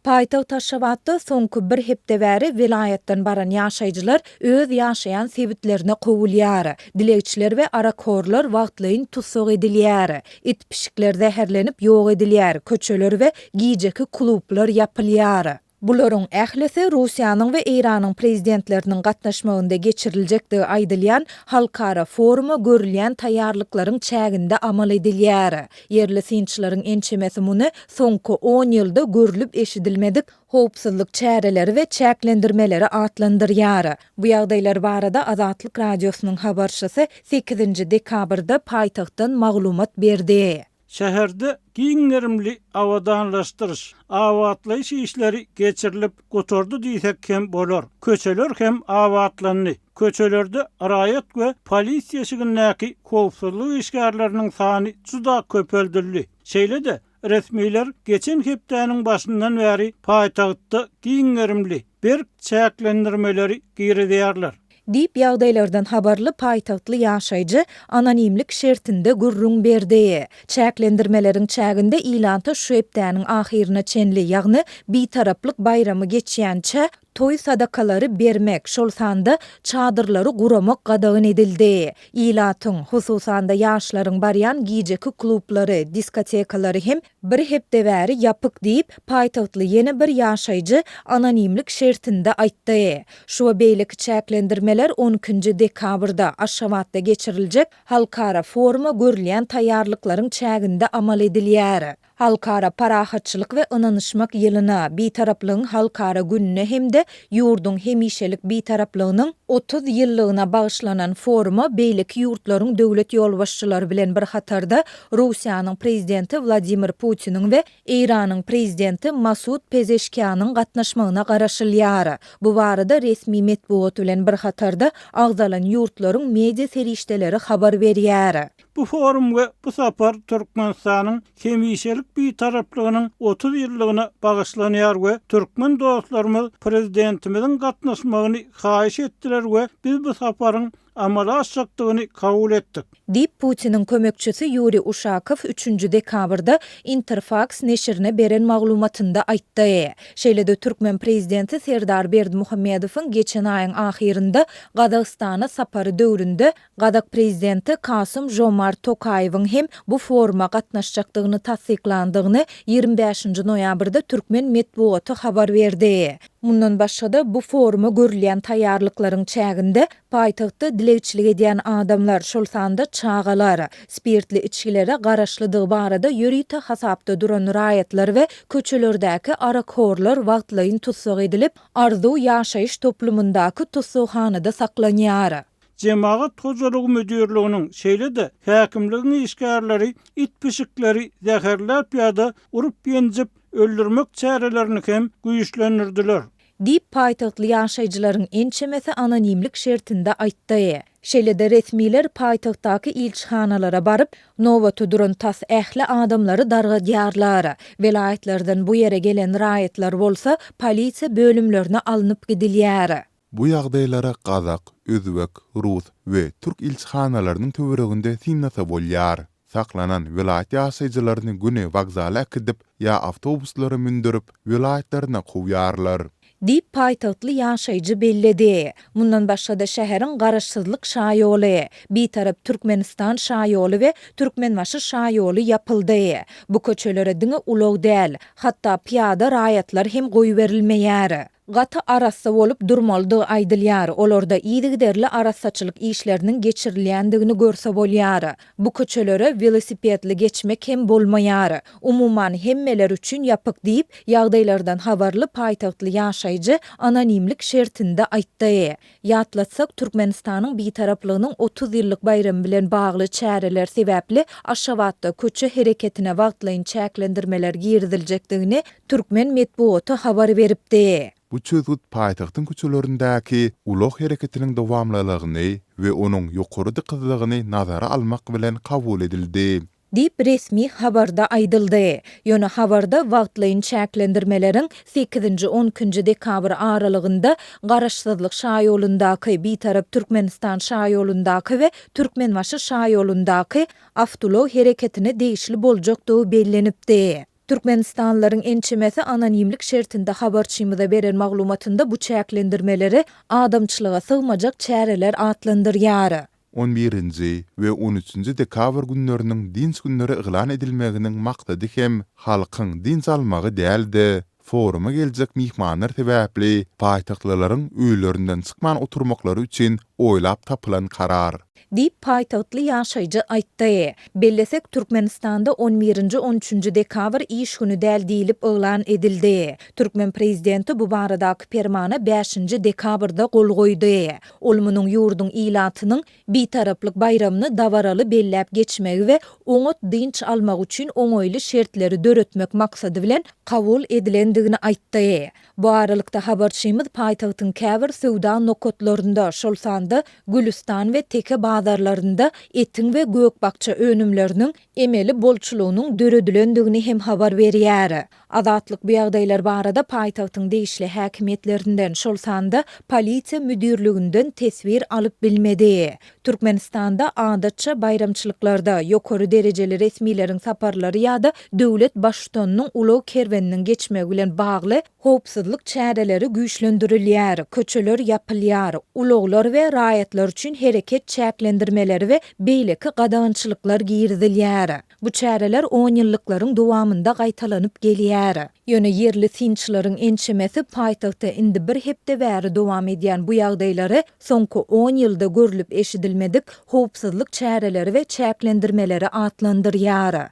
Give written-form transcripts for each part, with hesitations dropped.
Paýtagt Aşgabatda soňky bir hepde bäri welaýatdan baran ýaşaýjylar öz ýaşaýan sebitlerine kowulýar. Dilegçiler we arakhorlar wagtlaýyn tussag edilýär. It-pişikler zäherlenip ýok edilýär, köçeler we gijeki klublar ýapylýar. Bularyň ählisi Russiýanyň we Eýranyň prezidentleriniň gatnaşmagynda geçiriljekdigi aýdylýan halkara foruma görülýän taýýarlyklaryň çäginde amal edilýär. Ýerli synçylaryň ençemesi muny soňky on ýylda görlüp-eşidilmedik howpsuzlyk çäreleri we çäklendirmeleri atlandyrýar. Bu ýagdaýlar barada Azatlyk Radiosynyň habarçysy sekizinji dekabrda paýtagtdan maglumat berdi. Şäherde giň gerimli abadanlaşdyryş, abatlaýyş işleri geçirilip gutardy diýsek hem bolar. Köçeler hem abatlandy. Köçelerde raýat we polisiýa eşigindäki howpsuzlyk işgärleriniň sany juda köpeldildi. Şeýle-de, resmiler geçen hepdäniň başyndan bäri paýtagtda giň gerimli, berk çäklendirmeleri girizýärler. Diýip, ýagdaýlardan habarly paýtagtly ýaşaýjy anonimlik şertinde gürrüň berdi. Çäklendirmeleriň çäginde ilata şu hepdäniň ahyryna çenli, ýagny Bitaraplyk baýramy geçýänçä, toý sadakalary bermek, şol sanda çadyrlary guramak gadagan edildi. Ilatyň, hususan-da ýaşlaryň barýan gijeki klublary, diskotekalary hem bir hepde bäri ýapyk diýip, paýtagtly ýene bir ýaşaýjy anonimlik şertinde aýtdy. Şu we beýleki çäklendirmeler on ikinji dekabrda Aşgabatda geçiriljek halkara foruma görülýän taýýarlyklaryň çäginde amal edilýär. Halkara parahatçylyk we ynanyşmak ýylyna, Bitaraplygyň halkara gününe hem-de ýurduň hemişelik Bitaraplygynyň 30 ýyllygyna bagyşlanan foruma beýleki ýurtlaryň döwlet ýolbaşçylary bilen bir hatarda Russiýanyň Prezidenti Wladimir Putiniň we Eýranyň Prezidenti Masud Pezeşkianyň gatnaşmagyna garaşylýar. Bu barada resmi metbugat bilen bir hatarda agzalan ýurtlaryň media serişdeleri habar berýär. Bu forum we bu sapar Türkmenistanyň hemişelik Bitaraplygynyň 30 ýyllygyna bagyşlanýar we türkmen dostlarymyz Prezidentimiziň gatnaşmagyny haýyş etdiler we biz bu saparyň amala aşjakdygyny kabul etdik. Diýip, Putiniň kömekçisi Ýuriý Uşakow üçünji dekabrda Interfaks neşirine beren maglumatynda aýtdy. Şeýle-de türkmen prezidenti Serdar Berdimuhamedowyň geçen aýyň ahyrynda Gazagystana sapary döwründe Gazak prezidenti Kasym-Žomart Tokaýewiň hem bu foruma gatnaşjakdygyny tassyklandygyny 25-nji noýabrda türkmen metbugaty habar berdi. Mundan başga-da, bu foruma görülýän taýýarlyklaryň çäginde paýtagtda dilegçilik edýän adamlar, şol sanda çagalar, spirtli içgilere garaşlydygy barada ýörite hasapda duran raýatlar we köçelerdäki arakhorlar wagtlaýyn tussag edilip, Arzuw ýaşaýyş toplumyndaky tussaghanada saklanýar. Jemagat hojalygy müdirliginiň, şeýle-de häkimligiň işgärleri it-pişikleri zäherläp ýa-da urup-ýenjip öldürmek çärelerini hem güýçlendirdiler. Diýip, paýtagtly ýaşaýjylaryň ençemesi anonimlik şertinde aýtdy. Şeýle-de resmiler paýtagtdaky ilçihanalara baryp, nobata duran tas ähli adamlary dargadýarlar. Welaýatlardan bu ýere gelen raýatlar bolsa polisiýa bölümlerine alnyp gidilýär. Bu ýagdaýlary gazak, özbek, rus we türk ilçihanalarynyň töwereginde synlasa bolýar. Saklanan welaýat ýaşaýjylaryny göni wokzala äkidip ýa awtobuslara mündürip, welaýatlaryna kowýarlar. Diýip, paýtagtly ýaşaýjy belledi. Mundan başga-da şäheriň Garaşsyzlyk şaýoly, Bitarap Türkmenistan şaýoly we Türkmenbaşy şaýoly ýapyldy. Bu köçelere diňe ulag däl, hatda pyýada raýatlar hem goýberilmeýär. Gaty arassa bolup durmalydygy aýdylýar, olarda yzygiderli arassaçylyk işleriniň geçirilýändigini görse bolýar. Bu köçelere welosipedli geçmek hem bolmaýar. Umuman, hemmeler üçin ýapyk diýip, ýagdaýlardan habarly paýtagtly ýaşaýjy anonimlik şertinde aýtdy. Ýatlatsak, Türkmenistanyň Bitaraplygynyň 30 ýyllyk baýramy bilen bagly çäreler sebäpli Aşgabatda köçe hereketine wagtlaýyn çäklendirmeler giriziljekdigini türkmen metbugaty habar beripdi. Bu çözgüt paýtagtyň köçelerindäki ulag hereketiniň dowamlylygyny we onuň ýokary dykyzlygyny nazara almak bilen kabul edildi. Diýip, resmi habarda aýdyldy. Ýöne habarda wagtlaýyn çäklendirmeleriň sekizinji-on ikinji dekabr aralygynda Garaşsyzlyk şaýolundaky, Bitarap Türkmenistan şaýolundaky we Türkmenbaşy şaýolundaky awtoulag hereketine degişli boljakdygy bellenipdi. Türkmenistanlylaryň ençemesi anonimlik şertinde habarçymyza beren maglumatynda bu çäklendirmeleri adamçylyga sygmajak çäreler atlandyrýar. On birinji we on üçünji dekabr günleriniň dynç günleri yglan edilmeginiň maksady hem halkyň dynç almagy däl-de, foruma geljek myhmanlar sebäpli paýtagtlylaryň öýlerinden çykman oturmaklary üçin oýlap tapylan karar. Diýip, paýtagtly ýaşaýjy aýtdy. Bellesek, Türkmenistanda on birinji, on üçünji dekabr iş güni däl diýlip yglan edildi. Türkmen prezidenti bu baradaky permana bäşinji dekabrda gol goýdy. Ol munuň ýurduň ilatynyň Bitaraplyk baýramyny dabaraly belläp geçmegi we oňat dynç almagy üçin oňaýly şertleri döretmek maksady bilen kabul edilendigini aýtdy. Bu aralykda, habarçymyz paýtagtyň käbir söwda nokatlarynda, şol sanda Gülüstan we Teke bazarlarynda etiň we gök-bakja önümleriniň emeli bolçulygynyň döredilendigini hem habar berýär. Azatlyk bu ýagdaýlar barada paýtagtyň degişli häkimiýetlerinden, şol sanda polisiýa müdirliginden teswir alyp bilmedi. Türkmenistanda, adatça, baýramçylyklarda, ýokary derejeli resmileriň saparlary ýa-da döwlet Baştutanynyň ulag kerweniniň geçmegi bilen bagly howpsuzlyk çäreleri güýçlendirilýär, köçeler ýapylýar, ulaglar we raýatlar üçin hereket çäklendirmeleri we beýleki gadagançylyklar girizilýär. Bu çäreler onýyllyklaryň dowamynda gaýtalanyp gelýär. Ýöne ýerli synçylaryň ençemesi paýtagtda indi bir hepde bäri dowam edýän bu ýagdaýlary soňky on ýylda görlüp-eşidilmedik howpsuzlyk çäreleri we çäklendirmeleri atlandyrýar.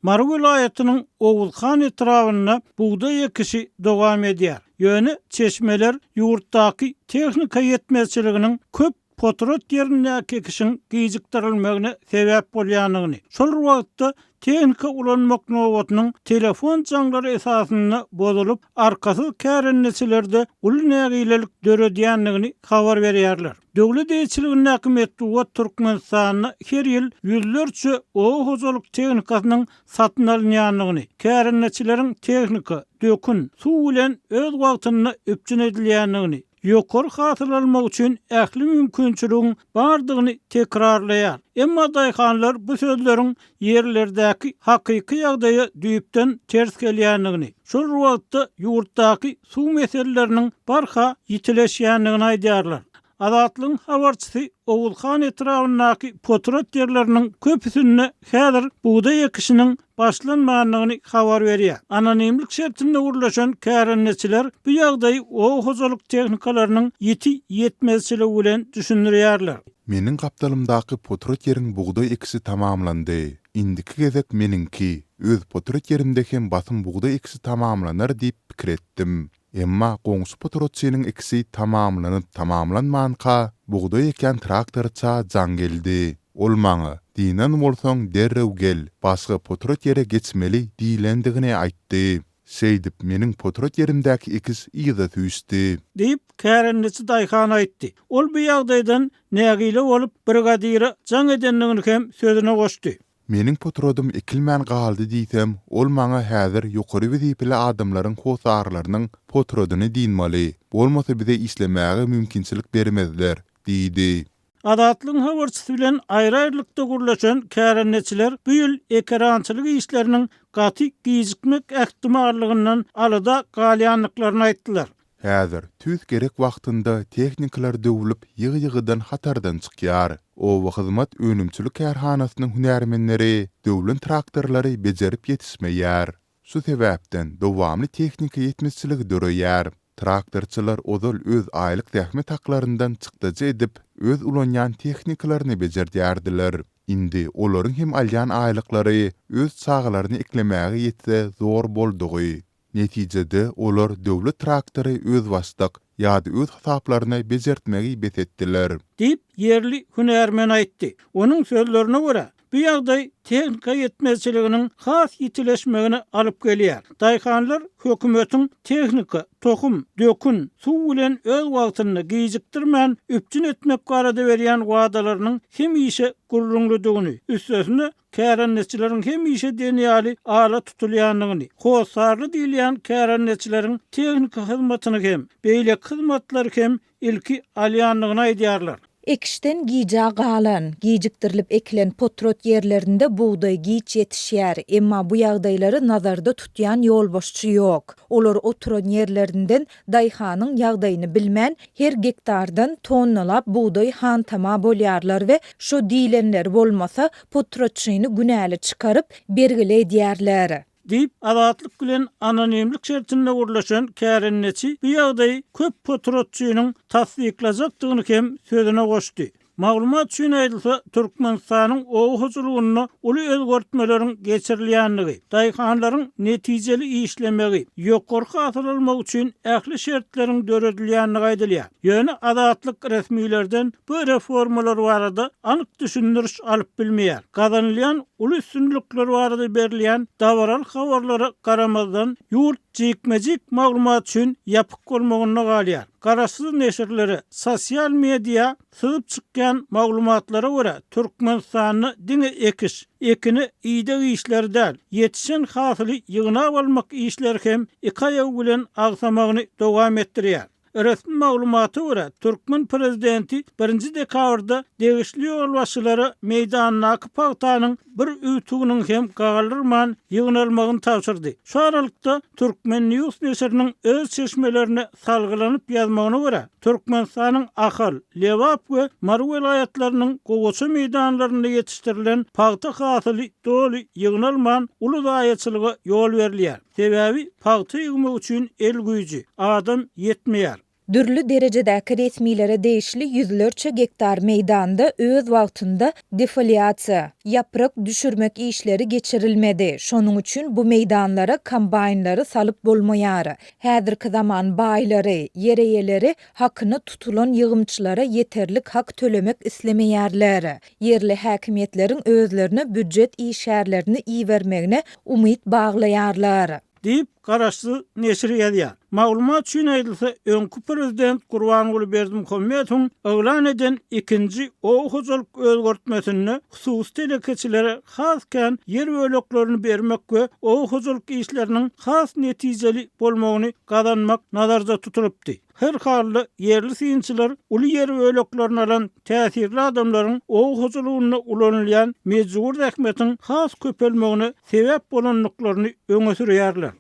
Mary welaýatynyň Oguzhan etrabynda bugdaý ekişi dowam edýär. Ýöne çeşmeler ýurtdaky tehnika ýetmezçiliginiň köp potrat ýerindäki ekişiň gijikdirilmegine sebäp bolýandygyny, şol bir wagtda tehnika ulanmak nobatynyň telefon jaňlary esasynda bozulyp, arkasyz kärendeçilerde uly nägilelik döredýändigini habar berýärler. Döwlet eýeçiligindäki metbugat Türkmenistanda her ýyl ýüzlerçe oba hojalyk tehnikasynyň satyn alynýandygyny, kärendeçileriň tehnika, dökün, suw bilen öz wagtynda üpjün edilýändigini, ýokary hasyl almak üçin ähli mümkinçiligiň bardygyny tekrarlaýar. Emma daýhanlar bu sözleriň ýerlerdäki hakyky ýagdaýa düýpden ters gelýändigini, şol bir wagtda ýurtdaky suw meseleleriniň barha ýitileşýändigini aýdýarlar. Azatlygyň habarçysy Oguzhan etrabyndaky potrat ýerleriniň köpüsinde häzir bugdaý ekişiniň başlanmandygyny habar berýär. Anonimlik şertinde gürleşen kärendeçiler bu ýagdaýy oba hojalyk tehnikalarynyň ýiti ýetmezçiligi bilen düşündirýärler. Meniň gapdalymdaky potrat ýeriň bugdaý ekişi tamamlandy. Indiki gezek meniňki, öz potrat ýerimde hem basym bugdaý ekişi tamamlanar diýip pikir etdim. Emma goňşy potratçynyň ikisi tamamlanyp-tamamlanmanka, bugdaý ekýän traktorça jaň geldi. Ol maňa, Dynan bolsaň, derrew gel, başga potrat ýere geçmeli diýlendigini aýtdy. Şeýdip, meniň potrat ýerimdäki ekiş yza süýşdi. Diýip, kärendeçi daýhan aýtdy. Ol bu ýagdaýdan nägile bolup, brigadire jaň edendigini hem sözüne goşdy. Meniň potradym ekilmän galdy diýsem, ol maňa häzir ýokary wezipeli adamlaryň hossarlarynyň potradyny dynmaly, bolmasa bize işlemäge mümkinçilik bermezler diýdi. Azatlygyň habarçysy bilen aýry-aýrylykda gürleşen kärendeçiler bu ýyl ekerançylyk işleriniň gaty gijikmek ähtimallygyndan alada galýandyklaryny aýtdylar. Häzir tüýs gerek wagtynda tehnikalar döwlüp, ýygy-ýygydan hatardan çykýar. Obahyzmat önümçilik kärhanasynyň hünärmenleri döwlen traktorlary bejerip ýetişmeýär. Şu sebäpden dowamly tehnika ýetmezçiligi döreýär. Traktorçylar ozal öz aýlyk zähmet haklaryndan çykdajy edip, öz ulanýan tehnikalaryny bejerdýärdiler. Indi olaryň hem alýan aýlyklary öz çagalaryny eklemäge ýetse zor boldugy. Netijede, olar döwlet traktory özbaşdak ýa-da öz hasaplaryna bejertmegi bes etdiler. Diýip, ýerli hünärmen aýtdy. Onuň sözlerine görä, bu ýagdaý tehnika ýetmezçiliginiň has ýitileşmegine alyp gelýär. Daýhanlar hökümetiň tehnika, tohum, dökün, suw bilen öz wagtynda, gijikdirmän üpjün etmek barada berýän wadalarynyň hemişe gürrüňlidigini, üstesine, kärendeçileriň hemişe diýen ýaly ala tutulýandygyny, hossarly diýilýän kärendeçileriň tehniki hyzmatyny hem, beýleki hyzmatlary hem ilki alýandygyny aýdýarlar. Ekişden gijä galan, gijikdirilip ekilen potrat ýerlerinde bugdaý giç ýetişýär, emma bu ýagdaýlary nazarda tutýan ýolbaşçy ýok. Olar oturan ýerlerinden daýhanyň ýagdaýyny bilmän, her gektardan tonnalap bugdaý hantama bolýarlar we şo diýlenleri bolmasa, potratçyny günäli çykaryp, bergili edýärler. Diýip, Azatlyk bilen anonimlik şertinde gürleşen kärendeçi bu ýagdaýy köp potratçynyň tassyklajakdygyny hem sözüne goşdy. Maglumat üçin aýdylsa, Türkmenistanyň oba hojalygynda uly özgertmeleriň geçirilýändigi, daýhanlaryň netijeli işlemegi, ýokary hasyl almagy üçin ähli şertleriň döredilýändigi aýdylýar. Ýöne Azatlyk resmilerden bu reformalar barada anyk düşündiriş alyp bilmeýär. Gazanylýan uly üstünlikler barada berilýän dabaraly habarlara garamazdan, ýurt jikme-jik maglumat üçin ýapyk bolmagynda galýar. Garaşsyz neşirlere, sosial media syzyp çykýan maglumatlara görä, Türkmenistanda diňe ekiş, ekine ideg işleri däl, ýetişen hasyly ýygnap almak işleri hem iki aýagy bilen agsamagyny dowam etdirýär. Resmi maglumata görä, türkmen prezidenti birinji dekabrda degişli ýolbaşçylara meýdandaky pagtanyň bir üwtüginiň hem galdyrman ýygnalmagyny tabşyrdy. Şu aralykda, Turkmen. News neşiriniň öz çeşmelerine salgylanyp ýazmagyna görä, Türkmenistanyň Ahal, Lebap we Mary welaýatlarynyň gowaça meýdanlarynda ýetişdirilen pagta hasyly doly ýygnalman, uly zaýaçylyga ýol berilýär. Sebäbi pagta ýygmak üçin el güýji, adam ýetmeýär. Dürli derejedäki resmilere degişli ýüzlerçe gektar meýdanda öz wagtynda defoliasiýa, ýaprak düşürmek işleri geçirilmedi, şonuň üçin bu meýdanlara kombaýnlary salyp bolmaýar. Häzirki zaman baýlary, ýer eýeleri hakyna tutulan ýygymçylara ýeterlik hak tölemek islemeýärler. Ýerli häkimiýetleriň özlerine býujet işgärlerini ibermegine umyt baglaýarlar. Diýip, garaşsyz neşir ýazýar. Maglumat üçin aýdylsa, öňki prezident Gurbanguly Berdimuhamedowyň yglan eden ikinji oba hojalyk özgertmesinde hususy telekeçilere has kän ýer böleklerini bermek we oba hojalyk işleriniň has netijeli bolmagyny gazanmak nazarda tutulypdy. Her halda, ýerli synçylar uly ýer böleklerini alan täsirli adamlaryň oba hojalygynda ulanylýan mejbury zähmetiň has köpelmegine sebäp bolandyklaryny öňe sürýärler.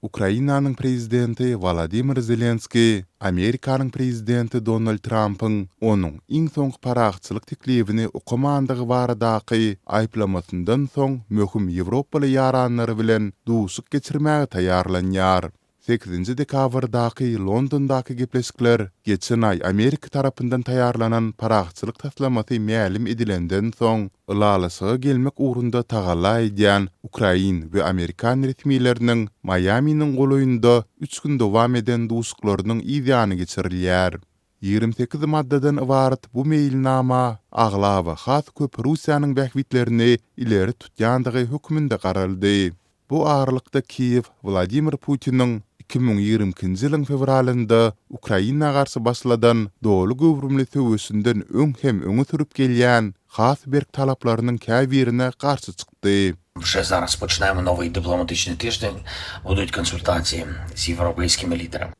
Ukrainanyň prezidenti Wolodymyr Zelenskiý Amerikanyň prezidenti Donald Trampyň onuň iň soňky parahatçylyk teklibini okamandygy baradaky aýyplamasyndan soň möhüm ýewropaly ýaranlary bilen duşuşyk geçirmäge taýýarlanýar. Sekizinji dekabrdaky Londondaky gepleşikler geçen aý Amerika tarapyndan taýýarlanan parahatçylyk taslamasy mälim edilenden soň, ylalaşyga gelmek ugrunda tagalla edýän ukrain we amerikan resmileriniň Maýaminiň golaýynda üç gün dowam eden duşuşyklarynyň yzýany geçirilýär. 28 maddadan ybarat bu meýilnama aglaba has köp Russiýanyň bähbitlerini ileri tutýandygy hökmünde garaldy. Bu aralykda Kiýew Wladimir Putiniň 2022-nji ýylyň fewralynda Ukraina garşy başladan doly göwrümli söweşinden öň hem öňe sürüp gelýän has berk talaplarynyň käbirine garşy çykdy.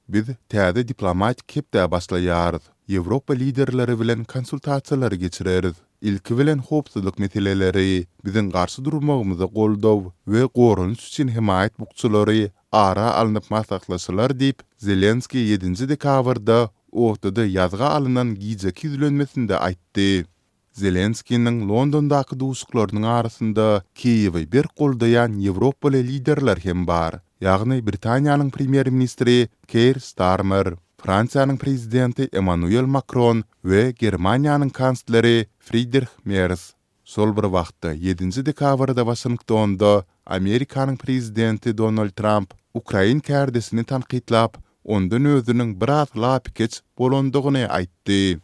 Biz täze diplomatik hepdä başlaýarys. Ýewropa liderleri bilen konsultasiýalary geçireris. Ilki bilen howpsuzlyk meseleleri, biziň garşy durmagymyza goldaw we goranyş üçin hemaýat bukjalary ara alnyp maslahatlaşylar diýip, Zelenskiý ýedinji dekabrda ortada ýazga alnan gijeki ýüzlenmesinde aýtdy. Zelenskiniň Londondaky duşuşyklarynyň arasynda Kiýewi berk goldaýan ýewropaly liderler hem bar, ýagny Britaniýanyň premýer-ministri Keir Starmer, Fransiýanyň prezidenti Emmanuel Makron we Germaniýanyň kansleri Fridrih Mers. Şol bir wagtda, ýedinji dekabrda Waşingtonda Amerikanyň prezidenti Donald Tramp ukrain kärdeşini tankytlap, ondan özüniň biraz lapykeç bolandygyny aýtdy.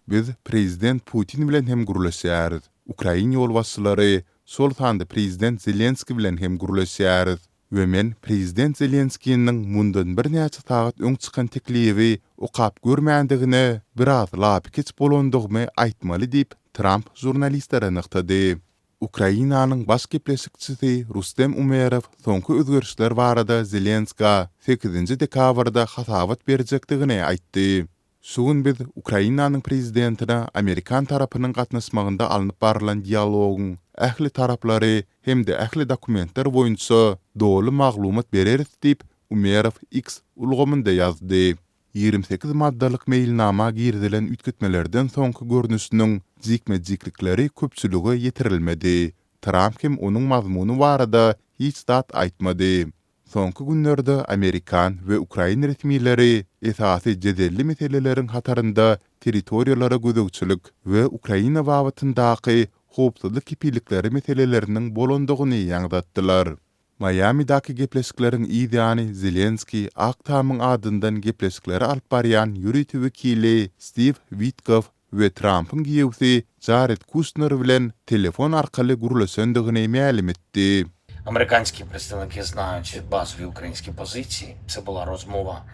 Biz prezident Putin bilen hem gürleşýäris, ukrain ýolbaşçylary, şol sanda prezident Zelenskiý bilen hem gürleşýäris. We men prezident Zelenskiniň mundan birnäçe sagat öň çykan teklibi okap görmändigine biraz lapykeç bolandygymy aýtmaly diýip, Tramp žurnalistlere nygtady. Ukrainanyň baş gepleşikçisi Rustem Umerow soňky özgerişler barada Zelenskä sekizinji dekabrda hasabat berjekdigini aýtdy. Şu gün biz Ukrainanyň prezidentine amerikan tarapynyň gatnaşmagynda alnyp barlan dialogyň ähli taraplary hem-de ähli dokumentler boýunça doly maglumat bereris diýip, Umerow X ulgamynda ýazdy. 28 maddalyk meýilnama girizilen üýtgetmelerden soňky görnüşiniň jikme-jiklikleri köpçülige ýetirilmedi. Tramp hem onuň mazmuny barada hiç zat aýtmady. Soňky günlerde amerikan we ukrain resmileri esasy jedelli meseleleriň hatarynda territoriýalara gözegçilik we Ukraina babatyndaky howpsuzlyk kepillikleri meseleleriniň bolandygyny ýaňzatdylar. Maýamidäki gepleşikleriň yz ýany Zelenskiý Ak Tamyň adyndan gepleşikleri alyp barýan ýörite wekili Stiw Witkow we Trampyň giýewsi Jared Kuşner bilen telefon arkaly gürleşendigini mälim etdi. Amerikanskiý predstavniki znaýut bazowyý ukrainskiý pozisiýi. Це была rozmowa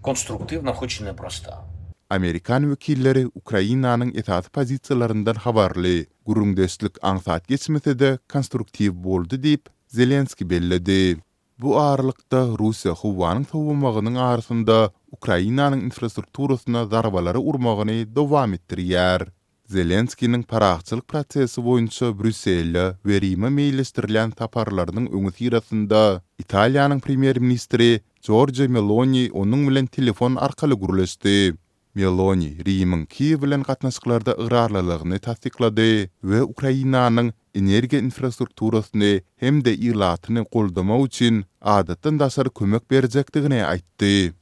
konstruktiwna, hoç i neprosta. Amerikan wekilleri Ukrainanyň esasy pozisiýalaryndan habarly. Gürrüňdeşlik aňsat geçmese-de, konstruktiw boldy diýip, Zelenskiý belledi. Bu aralykda, Russiýa howanyň sowamagynyň arasynda Ukrainanyň infrastrukturasyna zarbalary urmagyny dowam etdirýär. Zelenskiniň parahatçylyk prosesi boýunça Brýussele we Rime meýilleşdirilýän saparlarynyň öňüsyrasynda Italiýanyň premýer-ministri Jorja Meloni onuň bilen telefon arkaly gürleşdi. Meloni Rimiň Kiýew bilen gatnaşyklarda ygrarlylygyny tassyklady we Ukrainanyň energiýa infrastrukturasyny hem-de ilatyny goldamak üçin adatdan daşary kömek berjekdigini aýtdy.